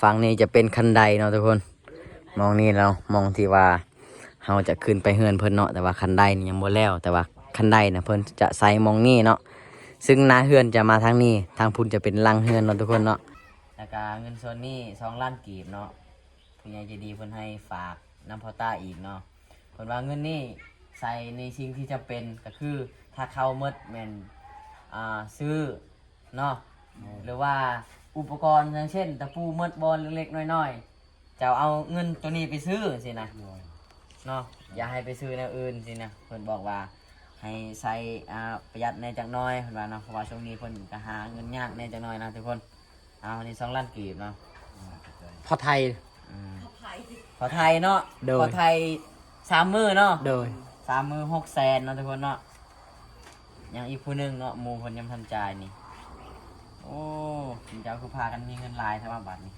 ຝັ່ງນີ້ຈະເປັນຄັນໄດເນາະທຸກຄົນ. ໝ່ອງນີ້ເນາະ ໝ່ອງທີ່ວ່າເຮົາຈະຂຶ້ນໄປເຮືອນເພິ່ນເນາະ, ແຕ່ວ່າຄັນໄດນີ້ຍັງບໍ່ແລ້ວ, ແຕ່ວ່າຄັນໄດນະເພິ່ນຈະໃສ່ໝ່ອງນີ້ເນາະ. ຊຶ່ງໜ້າເຮືອນຈະມາທາງນີ້, ທາງພຸ້ນຈະເປັນຫຼັງເຮືອນເນາະທຸກຄົນເນາະ. ແລ້ວກະເງິນສ່ວນນີ້ສອງລ້ານກີບເນາະ, ຜູ້ໃຫຍ່ໃຈດີເພິ່ນໃຫ້ຝາກນຳພໍ່ຕາອີກເນາະ. ເພິ່ນວ່າເງິນນີ້ໃສ່ໃນສິ່ງທີ່ຈຳເປັນ ກໍຄືຖ້າເຂົ້າໝົດແມ່ນ ອ່າ ຊື້ເນາະ ແມ່ນ ຫຼືວ່າອຸປະກອນ ຢ່າງເຊັ່ນ ຕະປູໝົດບໍ່ ເລັກໆນ້ອຍໆ ເຈົ້າເອົາເງິນໂຕນີ້ໄປຊື້ຊີ້ນະ ໂດຍ ເນາະ ຢ່າໃຫ້ໄປຊື້ແນວອື່ນຊີ້ນະ. ເພິ່ນບອກວ່າໃຫ້ໃຊ້ ອ່າ ປະຢັດແດ່ຈັກໜ້ອຍ ເພິ່ນວ່າເນາະ, ເພາະວ່າຊ່ວງນີ້ເພິ່ນກໍຫາເງິນຍາກແດ່ຈັກໜ້ອຍນະທຸກຄົນ. ເອົາ ອັນນີ້ສອງລ້ານກີບເນາະ. ອືມ ພໍ່ໄທ ອືມ ພໍ່ໄທ ພໍ່ໄທເນາະ. ໂດຍ ພໍ່ໄທສາມມື້ເນາະ. ໂດຍ ສາມມື້ຫົກແສນເນາະທຸກຄົນເນາະ. ຍັງອີກຜູ້ໜຶ່ງເນາະ ໝູ່ເພິ່ນຍັງບໍ່ທັນຈ່າຍນີ້. ໂອ້ ເຈົ້າຄືພາກັນມີເງິນຫຼາຍແທ້ວ່າບັດນີ້.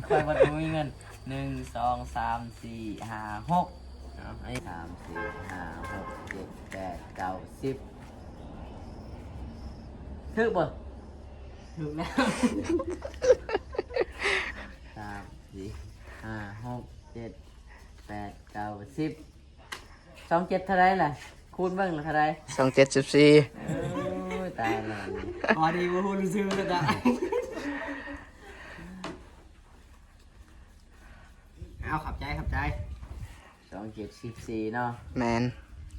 ຂ້ອຍບັດບໍ່ມີເງິນ. ໜຶ່ງ ສອງ ສາມ ສີ່ ຫ້າ ຫົກ ເອົາ ອັນນີ້ ສາມ ສີ່ ຫ້າ ຫົກ ເຈັດ ແປດ ເກົ້າ ສິບ ຖືກບໍ່? ຖືກແລ້ວ ສາມ ສີ່ ຫ້າ ຫົກ ເຈັດ ແປດ ເກົ້າ ສິບ ສອງເຈັດເທົ່າໃດລະ? ຄູນເບິ່ງລະເທົ່າໃດ? ສອງເຈັດສິບສີ່. ໂອ້ຍ ຕາຍແລ້ວ ພໍດີບໍ່ຮູ້ຊື່ລະດາ. ເອົາ ຂອບໃຈ ຂອບໃຈ. ສອງເຈັດສິບສີ່ເນາະ. ແມ່ນ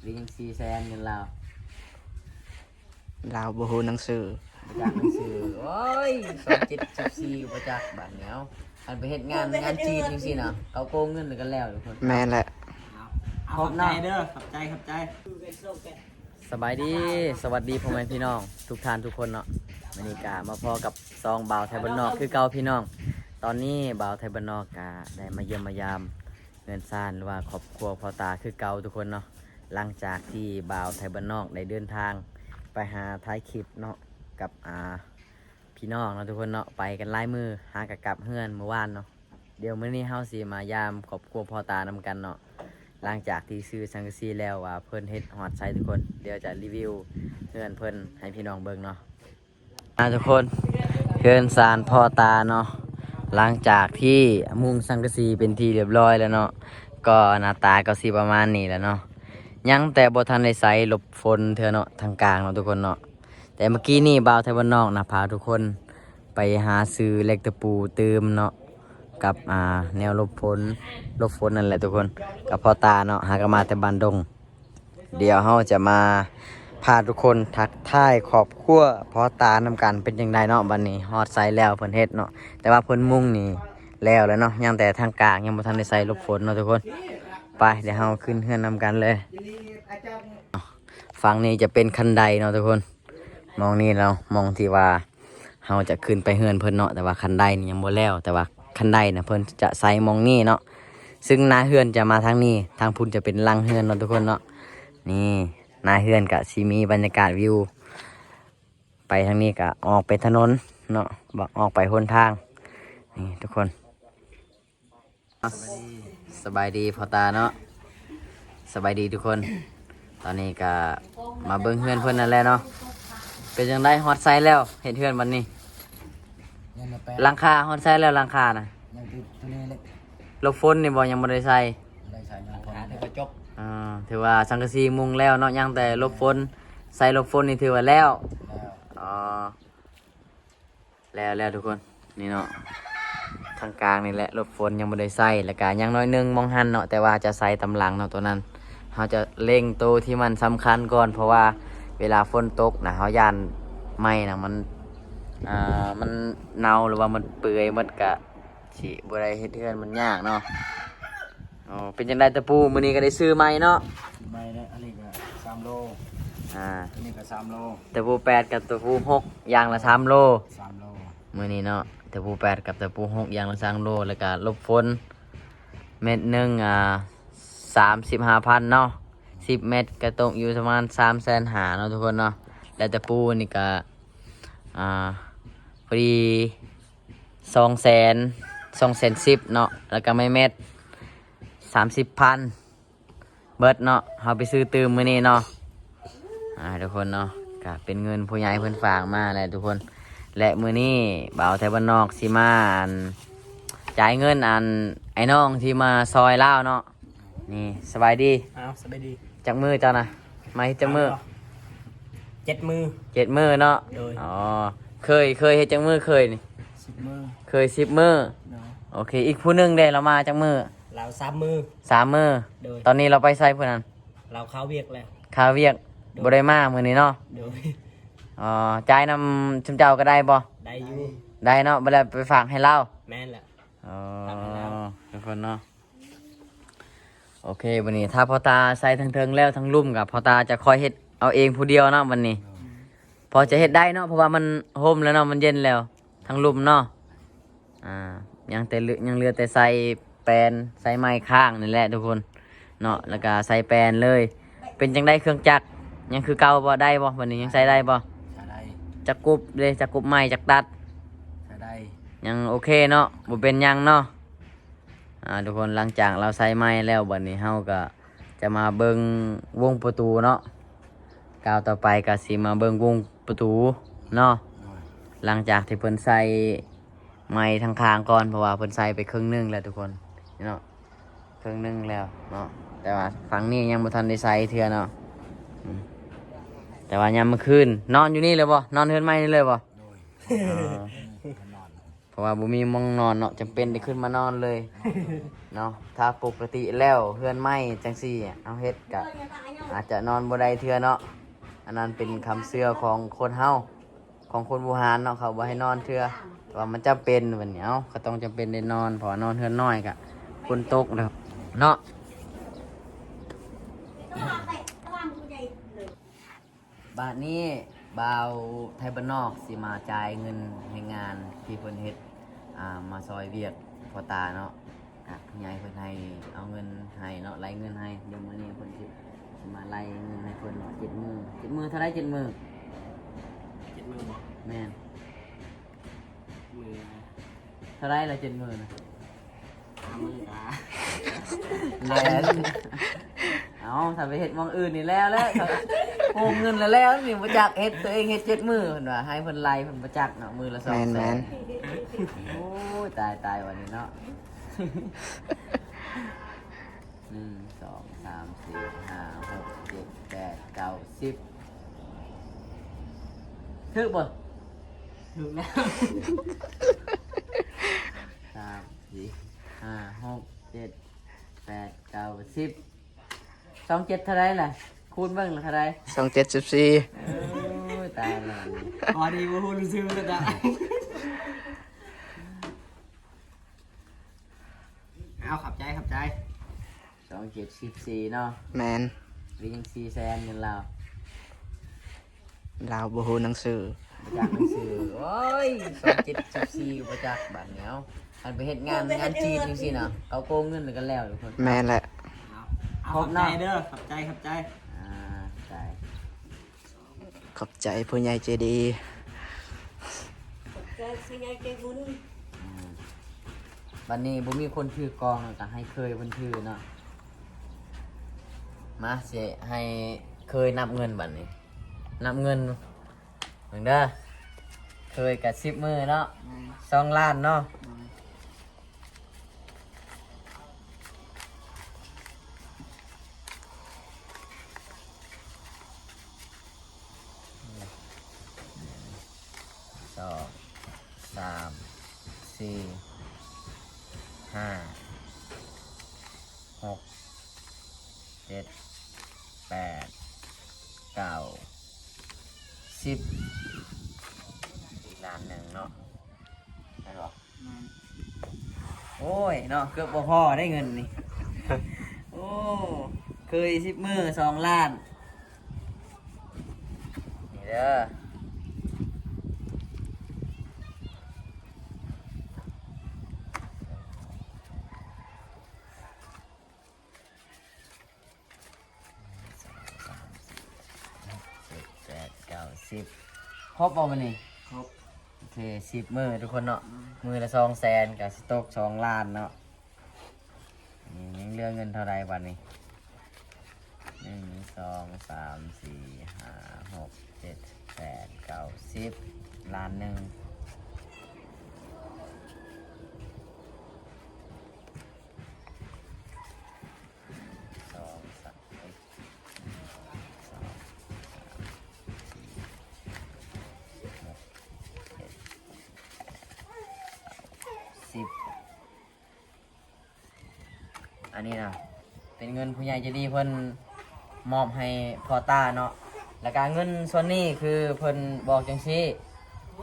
ມີຫຍັງ ສີ່ແສນເງິນລາວ. ລາວບໍ່ຮູ້ໜັງສື ບໍ່ຈັກໜັງສື. ໂອ້ຍ ສອງເຈັດສິບສີ່ ບໍ່ຈັກບາດແນວ. ຄັນໄປເຮັດງານ ງານຈີນຈັ່ງຊີ້ນະ ເຂົາໂກງເງິນກັນແລ້ວທຸກຄົນ. ແມ່ນແຫຼະ. ເອົາ ຂອບໃຈເດີ ຂອບໃຈ ຂອບໃຈ. ສະບາຍດີ ສະຫວັດດີພໍ່ແມ່ພີ່ນ້ອງທຸກທ່ານທຸກຄົນເນາະ. ມື້ນີ້ກະມາພໍ້ກັບຊ່ອງບ່າວໄທບ້ານນອກຄືເກົ່າພີ່ນ້ອງ. ຕອນນີ້ບ່າວໄທບ້ານນອກກະໄດ້ມາຢ້ຽມມາຢາມເຮືອນຊານ ຫຼືວ່າຄອບຄົວພໍ່ຕາຄືເກົ່າທຸກຄົນເນາະ. ຫຼັງຈາກທີ່ບ່າວໄທບ້ານນອກໄດ້ເດີນທາງໄປຫາຖ່າຍຄລິບເນາະ ກັບ ອ່າ ພີ່ນ້ອງເນາະທຸກຄົນເນາະ, ໄປກັນຫຼາຍມື້ ຫາກະກັບເຮືອນມື້ວານເນາະ. ດຽວມື້ນີ້ເຮົາຊິມາຢາມຄອບຄົວພໍ່ຕານຳກັນເນາະ. ຫຼັງຈາກທີ່ຊື້ສັງກະສີແລ້ວວ່າເພິ່ນເຮັດຮອດໃສທຸກຄົນ, ດຽວຈະຣີວິວເຮືອນເພິ່ນໃຫ້ພີ່ນ້ອງເບິ່ງເນາະ. ອ່າ ທຸກຄົນ ເຮືອນຊານພໍ່ຕາເນາະ, ຫຼັງຈາກທີ່ມຸງສັງກະສີເປັນທີ່ລຽບຮ້ອຍແລ້ວເນາະ, ກໍໜ້າຕາກໍຊິປະມານນີ້ແຫຼະເນາະ. ຍັງແຕ່ບໍ່ທັນໄດ້ໃສ່ຫຼົບຝົນເທື່ອເນາະ ທາງກາງເນາະທຸກຄົນເນາະ. ແຕ່ເມື່ອກີ້ນີ້ບ່າວໄທບ້ານນອກນະ ພາທຸກຄົນໄປຫາຊື້ເຫຼັກຕະປູຕື່ມເນາະ ກັບ ອ່າ ແນວຫຼົບຝົນ ຫຼົບຝົນນັ້ນແຫຼະທຸກຄົນ ກັບພໍ່ຕາເນາະ. ຫາກໍມາແຕ່ບ້ານດົງ. ດຽວເຮົາຈະມາພາທຸກຄົນທັກທາຍຄອບຄົວພໍ່ຕານຳກັນ ເປັນຈັ່ງໃດເນາະ. ບັດນີ້ຮອດໃສແລ້ວ ເພິ່ນເຮັດເນາະ ແຕ່ວ່າເພິ່ນມຸງນີ້ແລ້ວແລ້ວເນາະ, ຍັງແຕ່ທາງກາງຍັງບໍ່ທັນໄດ້ໃສ່ຫຼົບຝົນເນາະທຸກຄົນ. ໄປ ດຽວເຮົາຂຶ້ນເຮືອນນຳກັນເລີຍ. ຝັ່ງນີ້ຈະເປັນຄັນໄດເນາະທຸກຄົນ. ໝ່ອງນີ້ເນາະ ໝ່ອງທີ່ວ່າເຮົາຈະຂຶ້ນໄປເຮືອນເພິ່ນເນາະ, ແຕ່ວ່າຄັນໄດນີ້ຍັງບໍ່ແລ້ວ, ແຕ່ວ່າຄັນໄດນະເພິ່ນຈະໃສ່ໝ່ອງນີ້ເນາະ. ຊຶ່ງໜ້າເຮືອນຈະມາທາງນີ້, ທາງພຸ້ນຈະເປັນຫຼັງເຮືອນເນາະທຸກຄົນເນາະ. ນີ້ ໜ້າເຮືອນກະຊິມີບັນຍາກາດວິວ, ໄປທາງນີ້ກະອອກໄປຖະໜົນເນາະ, ອອກໄປຫົນທາງນີ້ທຸກຄົນ. ສະບາຍດີພໍ່ຕາເນາະ. ສະບາຍດີທຸກຄົນ. ຕອນນີ້ກະມາເບິ່ງເຮືອນເພິ່ນນັ້ນແຫຼະເນາະ. ເປັນຈັ່ງໃດ ຮອດໃສແລ້ວ ເຮັດເຮືອນບັດນີ້? ຍັງບໍ່ແປະ ຫຼັງຄາ ຮອດໃສແລ້ວ ຫຼັງຄານະ? ຍັງຕິດຕົວນີ້ເລັກ. ຫຼົບຝົນນີ້ບໍ່ ຍັງບໍ່ໄດ້ໃສ່? ບໍ່ໄດ້ໃສ່ ຍັງ ຫຼັງຄາຖືວ່າຈົບ. ອ່າ ຖືວ່າສັງກະສີມຸງແລ້ວເນາະ, ຍັງແຕ່ຫຼົບຝົນ. ໃສ່ຫຼົບຝົນນີ້ຖືວ່າແລ້ວ? ແລ້ວ. ອໍ ແລ້ວ ແລ້ວທຸກຄົນ. ນີ້ເນາະ ທາງກາງນີ້ແຫຼະ ຫຼົບຝົນຍັງບໍ່ໄດ້ໃສ່, ແລ້ວກະຍັງໜ້ອຍໜຶ່ງໝ່ອງຫັ້ນເນາະ, ແຕ່ວ່າຈະໃສ່ຕາມຫຼັງເນາະ ໂຕນັ້ນ. ເຮົາຈະເລັ່ງໂຕທີ່ມັນສຳຄັນກ່ອນ, ເພາະວ່າເວລາຝົນຕົກນະ ເຮົາຢ້ານໄມ້ນະ ມັນ ອ່າ ມັນເນົ່າ ຫຼືວ່າມັນເປື່ອຍໝົດ ກະຊິບໍ່ໄດ້ເຮັດເຮືອນ ມັນຍາກເນາະ. ອໍ ເປັນຈັ່ງໃດ ຕະປູມື້ນີ້ກໍໄດ້ຊື້ໃໝ່ເນາະ? ໃໝ່ແລ້ວ. ອັນນີ້ກໍສາມໂລ. ອ່າ ອັນນີ້ກໍສາມໂລ. ຕະປູແປດກັບຕະປູຫົກ ຢ່າງລະສາມໂລ. ສາມໂລ ມື້ນີ້ເນາະ, ຕະປູແປດກັບຕະປູຫົກ ຢ່າງລະສາມໂລ. ແລ້ວກະຫຼົບຝົນເມັດໜຶ່ງ ອ່າ ສາມສິບຫ້າພັນເນາະ, ສິບເມັດກໍຕົກຢູ່ປະມານສາມແສນຫ້າເນາະທຸກຄົນເນາະ. ແລະຕະປູນີ້ກະ ອ່າ ພໍດີ ສອງແສນ ສອງແສນສິບເນາະ, ແລ້ວກະໄມ້ແມັດສາມສິບພັນ ເບິດເນາະ. ເຮົາໄປຊື້ຕື່ມມື້ນີ້ເນາະ ອ່າ ທຸກຄົນເນາະ, ກະເປັນເງິນຜູ້ໃຫຍ່ເພິ່ນຝາກມາແຫຼະທຸກຄົນ. ແລະ ມື້ນີ້ບ່າວໄທບ້ານນອກຊິມາ ອັນ ຈ່າຍເງິນ ອັນ ອ້າຍນ້ອງທີ່ມາຊ່ອຍລາວເນາະ. ນີ້ ສະບາຍດີ. ອ້າວ ສະບາຍດີ. ຈັກມື້ເຈົ້ານະ? ມາເຮັດຈັກມື້? ເຈັດມື້. ເຈັດມື້ເນາະ. ໂດຍ. ອໍ ເຄີຍ ເຄີຍເຮັດຈັກມື້ເຄີຍນີ້? ສິບມື້. ເຄີຍສິບມື້. ໂດຍ. ໂອເຄ ອີກຜູ້ໜຶ່ງເດ້ ລາວມາຈັກມື້? ລາວສາມມື້. ສາມມື້. ໂດຍ. ຕອນນີ້ລາວໄປໃສຜູ້ນັ້ນ? ລາວຄາວຽກແລ້ວ. ຄາວຽກ. ໂດຍ. ບໍ່ໄດ້ມາມື້ນີ້ເນາະ. ໂດຍ. ອໍ ຈ່າຍນຳຊຸມເຈົ້າກໍໄດ້ບໍ່? ໄດ້ຢູ່. ໄດ້ເນາະ. ບັດແລ້ວໄປຝາກໃຫ້ລາວ. ແມ່ນແຫຼະ. ອໍ ຝາກໃຫ້ລາວ ທຸກຄົນເນາະ. ໂອເຄ ບັດນີ້ຖ້າພໍ່ຕາໃສ່ທາງເທິງແລ້ວ ທາງລຸ່ມກໍພໍ່ຕາຈະຄ່ອຍເຮັດເອົາເອງຜູ້ດຽວເນາະ. ບັດນີ້ ອືມ ພໍຈະເຮັດໄດ້ເນາະ ເພາະວ່າມັນຮົ່ມແລ້ວເນາະ ມັນເຢັນແລ້ວ ທາງລຸ່ມເນາະ. ອ່າ ຍັງແຕ່ເຫຼືອ ຍັງເຫຼືອແຕ່ໃສ່ແປນ ໃສ່ໄມ້ຄ້າງນີ້ແຫຼະທຸກຄົນເນາະ ແລ້ວກໍໃສ່ແປນເລີຍ. ເປັນຈັ່ງໃດເຄື່ອງຈັກ ຍັງຄືເກົ່າບໍ່? ໄດ້ບໍ່? ບັດນີ້ຍັງໃຊ້ໄດ້ບໍ່? ໃຊ້ໄດ້. ຈັກກຸບເດ້? ຈັກກຸບໄມ້ ຈັກຕັດ? ໃຊ້ໄດ້. ຍັງໂອເຄເນາະ ບໍ່ເປັນຫຍັງເນາະ. ອ່າ ທຸກຄົນ ຫຼັງຈາກລາວໃສ່ໄມ້ແລ້ວ ບັດນີ້ເຮົາກໍຈະມາເບິ່ງວົງປະຕູເນາະ. ກ້າວຕໍ່ໄປກໍຊິມາເບິ່ງວົງປະຕູເນາະ. ໂດຍ. ຫຼັງຈາກທີ່ເພິ່ນໃສ່ໄມ້ທາງຂ້າງກ່ອນ ເພາະວ່າເພິ່ນໃສ່ໄປເຄິ່ງໜຶ່ງແລ້ວທຸກຄົນເນາະ ເຄິ່ງໜຶ່ງແລ້ວເນາະ. ແຕ່ວ່າຝັ່ງນີ້ຍັງບໍ່ທັນໄດ້ໃສ່ເທື່ອເນາະ. ອືມ ແຕ່ວ່າຍາມມື້ຄືນ ນອນຢູ່ນີ້ເລີຍບໍ່? ນອນເຮືອນໃໝ່ນີ້ເລີຍບໍ່? ໂດຍ. ເອີ ນອນ ເພາະວ່າບໍ່ມີໝ່ອງນອນເນາະ ຈຳເປັນໄດ້ຂຶ້ນມານອນເລີຍເນາະ. ຖ້າປົກກະຕິແລ້ວເຮືອນໃໝ່ຈັ່ງຊີ້ເຮົາເຮັດກະອາດຈະນອນບໍ່ໄດ້ເທື່ອເນາະ. ອັນນັ້ນເປັນຄວາມເຊື່ອຂອງຄົນເຮົາ ຂອງຄົນບູຮານເນາະ ເຂົາບໍ່ໃຫ້ນອນເທື່ອ ແຕ່ວ່າມັນຈຳເປັນ ບັດນີ້ເຮົາກໍຕ້ອງຈຳເປັນໄດ້ນອນ ເພາະວ່ານອນເຮືອນນ້ອຍກະຝົນຕົກເນາະ. ບາດນີ້ບ່າວໄທບ້ານນອກຊິມາຈ່າຍເງິນແຮງງານທີ່ເພິ່ນເຮັດ ອ່າ ມາຊ່ອຍວຽກພໍ່ຕາເນາະ. ກະຜູ້ໃຫຍ່ເພິ່ນໃຫ້ເອົາເງິນໃຫ້ເນາະ ໄລ່ເງິນໃຫ້. ດຽວມື້ນີ້ເພິ່ນຊິ ຊິມາໄລ່ເງິນໃຫ້ເພິ່ນເນາະ. ເຈັດມື້ ເຈັດມື້ເທົ່າໃດ? ເຈັດມື້ ເຈັດມື້ບໍ່? ແມ່ນ. ມື້ເທົ່າໃດລະ ເຈັດມື້ນະ? ຫ້າມື້ກະ ແລ້ວ ເອົາ ຖ້າໄປເຮັດໝ່ອງອື່ນນີ້ແລ້ວແຫຼະ ໂກງເງິນແລ້ວແລ້ວນີ້ ບໍ່ຈັກເຮັດ ຕົວເອງເຮັດເຈັດມື້ ເພິ່ນວ່າ ໃຫ້ເພິ່ນໄລ່ ເພິ່ນບໍ່ຈັກເນາະ ມື້ລະສອງແສນ. ແມ່ນໆ. ໂອ້ຍ ຕາຍໆ ບັດນີ້ເນາະ. ໜຶ່ງ ສອງ ສາມ ສີ່ ຫ້າ ຫົກ ເຈັດ ແປດ ເກົ້າ ສິບ ຖືກບໍ່? ຖືກແລ້ວ. ສາມ ສີ່ ຫ້າ ຫົກ ເຈັດ ແປດ ເກົ້າ ສິບ ສອງເຈັດເທົ່າໃດລະ? ຄູນເບິ່ງລະເທົ່າໃດ? ສອງເຈັດ ສິບສີ່. ໂອ້ຍ ຕາຍແລ້ວ ພໍດີບໍ່ຮູ້ລືມຊື່ລະດາ. ເອົາ ຂອບໃຈ ຂອບໃຈ. ສອງເຈັດສິບສີ່ເນາະ. ແມ່ນ. ມີຍັງສີ່ແສນເງິນລາວ. ລາວບໍ່ຮູ້ໜັງສື. ບໍ່ຈັກໜັງສື. ໂອ້ຍ ສອງເຈັດສິບສີ່ບໍ່ຈັກບາດນີ້. ເອົາ ຄັນໄປເຮັດງານ ງານຈີນຈັ່ງຊີ້ນະ ເຂົາໂກງເງິນກັນແລ້ວທຸກຄົນ. ແມ່ນແຫຼະ. ເອົາ ເອົາ ຂອບໃຈເດີ ຂອບໃຈ ຂອບໃຈ. ອ່າ ຂອບໃຈ. ຂອບໃຈຜູ້ໃຫຍ່ໃຈດີ. ຂອບໃຈຜູ້ໃຫຍ່ໃຈບຸນ. ອືມ ບັດນີ້ບໍ່ມີຄົນຖືກອງ ກໍໃຫ້ເຄີຍເພິ່ນຖືເນາະ. ມາ ຊິໃຫ້ເຄີຍນັບເງິນບັດນີ້ ນັບເງິນເບິ່ງເດີ. ເຄີຍກະສິບມື້ເນາະ. ອືມ ສອງລ້ານເນາະ. ອືມ ສອງ ສາມ ສີ່ ຫ້າ ຫົກ ເຈັດ ແປດ ເກົ້າ ສິບ ອີກລ້ານໜຶ່ງເນາະ. ແມ່ນບໍ່? ແມ່ນ. ໂອ້ຍເນາະ ເກືອບບໍ່ພໍໄດ້ເງິນນີ້. ໂອ້ ເຄີຍສິບມື້ສອງລ້ານ. ນີ້ເດີ. ສອງ ສາມ ສີ່ ຫ້າ ຫົກ ເຈັດ ແປດ ເກົ້າ ສິບ ຄົບບໍ່ມື້ນີ້? ຄົບ. ໂອເຄ ສິບມື້ທຸກຄົນເນາະ. ອືມ ມື້ລະສອງແສນ ກະຊິຕົກສອງລ້ານເນາະ. ນີ້ຍັງເຫຼືອເງິນເທົ່າໃດບັດນີ້? ໜຶ່ງ ສອງ ສາມ ສີ່ ຫ້າ ຫົກ ເຈັດ ແປດ ເກົ້າ ສິບ ລ້ານໜຶ່ງ. ສິບ ອັນນີ້ນະ ເປັນເງິນຜູ້ໃຫຍ່ໃຈດີເພິ່ນມອບໃຫ້ພໍ່ຕາເນາະ ແລ້ວກະເງິນສ່ວນນີ້ຄືເພິ່ນບອກຈັ່ງຊີ້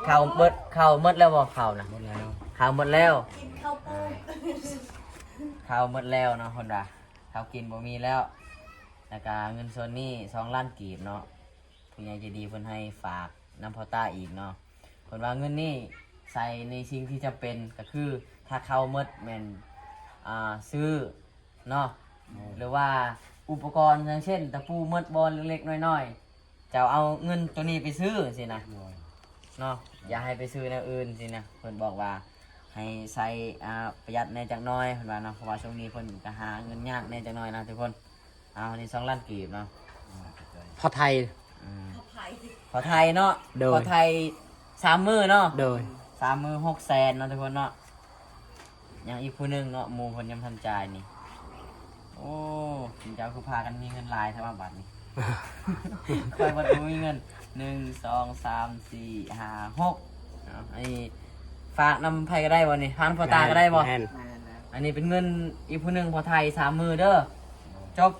ເຂົ້າເບິດ ເຂົ້າໝົດແລ້ວບໍ່ ເຂົ້ານະ? ໝົດແລ້ວ ເຂົ້າໝົດແລ້ວ ກິນເຂົ້າປຸ້ງ ເຂົ້າໝົດແລ້ວເນາະ ເພິ່ນວ່າ ເຂົ້າກິນບໍ່ມີແລ້ວ ແລ້ວກະເງິນສ່ວນນີ້ສອງລ້ານກີບເນາະ ຜູ້ໃຫຍ່ໃຈດີເພິ່ນໃຫ້ຝາກນຳພໍ່ຕາອີກເນາະ ເພິ່ນວ່າເງິນນີ້ໃສ່ໃນສິ່ງທີ່ຈຳເປັນ ກະຄືຖ້າເຂົ້າໝົດແມ່ນ ອ່າ ຊື້ເນາະ ໂດຍ ຫຼືວ່າອຸປະກອນ ຢ່າງເຊັ່ນ ຕະປູໝົດບໍ່ ເລັກໆນ້ອຍໆ ເຈົ້າເອົາເງິນໂຕນີ້ໄປຊື້ຊີ້ນະ ໂດຍ ເນາະ ຢ່າໃຫ້ໄປຊື້ແນວອື່ນຊີ້ນະ ເພິ່ນບອກວ່າໃຫ້ໃສ່ ອ່າ ປະຢັດແດ່ຈັກໜ້ອຍ ເພິ່ນວ່າເນາະ ເພາະວ່າຊ່ວງນີ້ເພິ່ນກະຫາເງິນຍາກແດ່ຈັກໜ້ອຍນະທຸກຄົນ. ເອົາ ອັນນີ້ສອງລ້ານກີບເນາະ ພໍ່ໄທ ອືມ ພໍ່ໄທ ພໍ່ໄທເນາະ ໂດຍ ພໍ່ໄທສາມມື້ເນາະ ໂດຍ ສາມມື້ຫົກແສນເນາະທຸກຄົນເນາະ ຍັງອີກຜູ້ໜຶ່ງເນາະ ໝູ່ເພິ່ນຍັງບໍ່ທັນຈ່າຍນີ້ ໂອ້ ເຈົ້າຄືພາກັນມີເງິນຫຼາຍແທ້ວ່າບັດນີ້ ຂ້ອຍບັດບໍ່ມີເງິນ ໜຶ່ງ ສອງ ສາມ ສີ່ ຫ້າ ຫົກ ເອົາ ອັນນີ້ຝາກນຳໃຜກະໄດ້ບໍ່ນີ້ ຝາກນຳພໍ່ຕາກະໄດ້ບໍ່ ແມ່ນ ແມ່ນແລ້ວ ອັນນີ້ເປັນເງິນອີກຜູ້ໜຶ່ງ ພໍ່ໄທສາມມື້ເດີ ຈົບ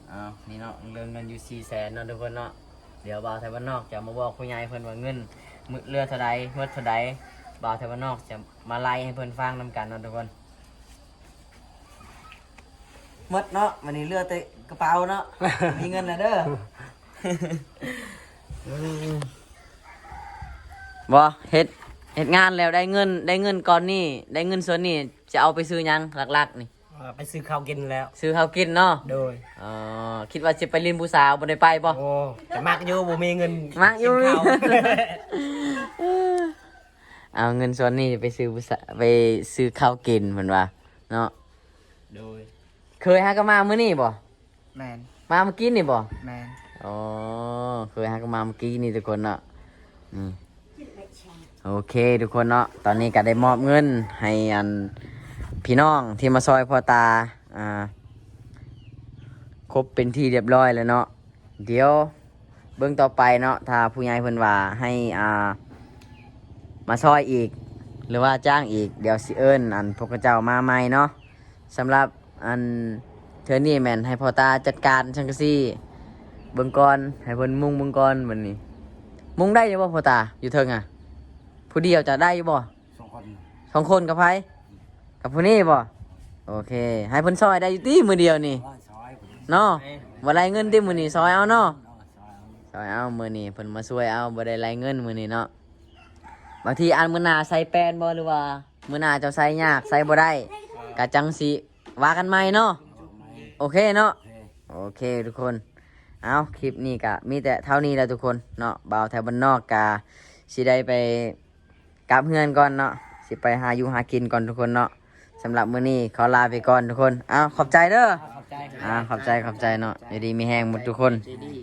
ເອົາ ນີ້ເນາະ ເລື່ອງເງິນຢູ່ສີ່ແສນເນາະທຸກຄົນເນາະ ດຽວບ່າວໄທບ້ານນອກຈະມາບອກຜູ້ໃຫຍ່ເພິ່ນວ່າເງິນເຫຼືອເທົ່າໃດ ໝົດເທົ່າໃດ ບ່າວໄທບ້ານນອກຈະມາໄລ່ໃຫ້ເພິ່ນຟັງນຳກັນເນາະທຸກຄົນ ໝົດເນາະ ບາດນີ້ເຫຼືອແຕ່ກະເປົາເນາະ ມີເງິນແລ້ວເດີ ບໍ່ ເຮັດ ເຮັດງານແລ້ວໄດ້ເງິນ ໄດ້ເງິນກ້ອນນີ້ ໄດ້ເງິນສ່ວນນີ້ ຈະເອົາໄປຊື້ຫຍັງຫຼັກໆນີ້? ເອີ ໄປຊື້ເຂົ້າກິນແລ້ວ ຊື້ເຂົ້າກິນເນາະ ໂດຍ ເອີ ຄິດວ່າຊິໄປຫຼິ້ນຜູ້ສາວ ບໍ່ໄດ້ໄປບໍ່? ໂອ້ ກະມັກຢູ່ ບໍ່ມີເງິນ ມັກຢູ່ ກິນເຂົ້າ ເອົາເງິນສ່ວນນີ້ໄປຊື້ຜູ້ສາ ໄປຊື້ເຂົ້າກິນເພິ່ນວ່າເນາະ ໂດຍ ເຄີຍຫາກະມາມື້ນີ້ບໍ່? ແມ່ນ ມາມື້ກີ້ນີ້ບໍ່? ແມ່ນ ອໍ ເຄີຍຫາກະມາມື້ກີ້ນີ້ທຸກຄົນເນາະ ນີ້ ໂອເຄທຸກຄົນເນາະ ຕອນນີ້ກະໄດ້ມອບເງິນໃຫ້ອັນ ພີ່ນ້ອງທີ່ມາຊ່ອຍພໍ່ຕາ ອ່າ ຄົບເປັນທີ່ລຽບຮ້ອຍແລ້ວເນາະ ດຽວເບິ່ງຕໍ່ໄປເນາະ ຖ້າຜູ້ໃຫຍ່ເພິ່ນວ່າໃຫ້ ອ່າ ມາຊ່ອຍອີກ ຫຼືວ່າຈ້າງອີກ ດຽວຊິເອີ້ນອັນພວກເຂົາເຈົ້າມາໃໝ່ເນາະ ສຳລັບອັນເທື່ອນີ້ແມ່ນໃຫ້ພໍ່ຕາຈັດການສັງກະສີເບິ່ງກ່ອນ ໃຫ້ເພິ່ນມຸງເບິ່ງກ່ອນບັດນີ້ ມຸງໄດ້ຢູ່ບໍ່ພໍ່ຕາ ຢູ່ເທິງອະ ຜູ້ດຽວຈະໄດ້ຢູ່ບໍ່? ສອງຄົນ ສອງຄົນກັບໃຜ? ກັບຜູ້ນີ້ບໍ່? ໂອເຄ ໃຫ້ເພິ່ນຊ່ອຍໄດ້ຢູ່ຕິມື້ດຽວນີ້ ເນາະ ບໍ່ໄດ້ເງິນຕິມື້ນີ້ ຊ່ອຍເອົາເນາະ ຊ່ອຍເອົາ ມື້ນີ້ເພິ່ນມາຊ່ວຍເອົາ ບໍ່ໄດ້ໄລ່ເງິນມື້ນີ້ເນາະ ບາງທີອັນມື້ໜ້າໃສ່ແປ້ນບໍ່ ຫຼືວ່າມື້ໜ້າເຈົ້າໃສ່ຍາກໃສ່ບໍ່ໄດ້ ກະຈັ່ງຊິວ່າກັນໃໝ່ເນາະ ໂອເຄເນາະ ໂອເຄທຸກຄົນ ເອົາ ຄລິບນີ້ກະມີແຕ່ເທົ່ານີ້ແຫຼະທຸກຄົນເນາະ ບ່າວໄທບ້ານນອກກະຊິໄດ້ໄປ ກັບເຮືອນກ່ອນເນາະ ຊິໄປຫາຢູ່ຫາກິນກ່ອນທຸກຄົນເນາະ ສຳລັບມື້ນີ້ຂໍລາໄປກ່ອນທຸກຄົນ ເອົາ ຂອບໃຈເດີ ຂອບໃຈ ອ່າ ຂອບໃຈ ຂອບໃຈເນາະ ຢູ່ດີມີແຮງໝົດທຸກຄົນ ໃຈດີ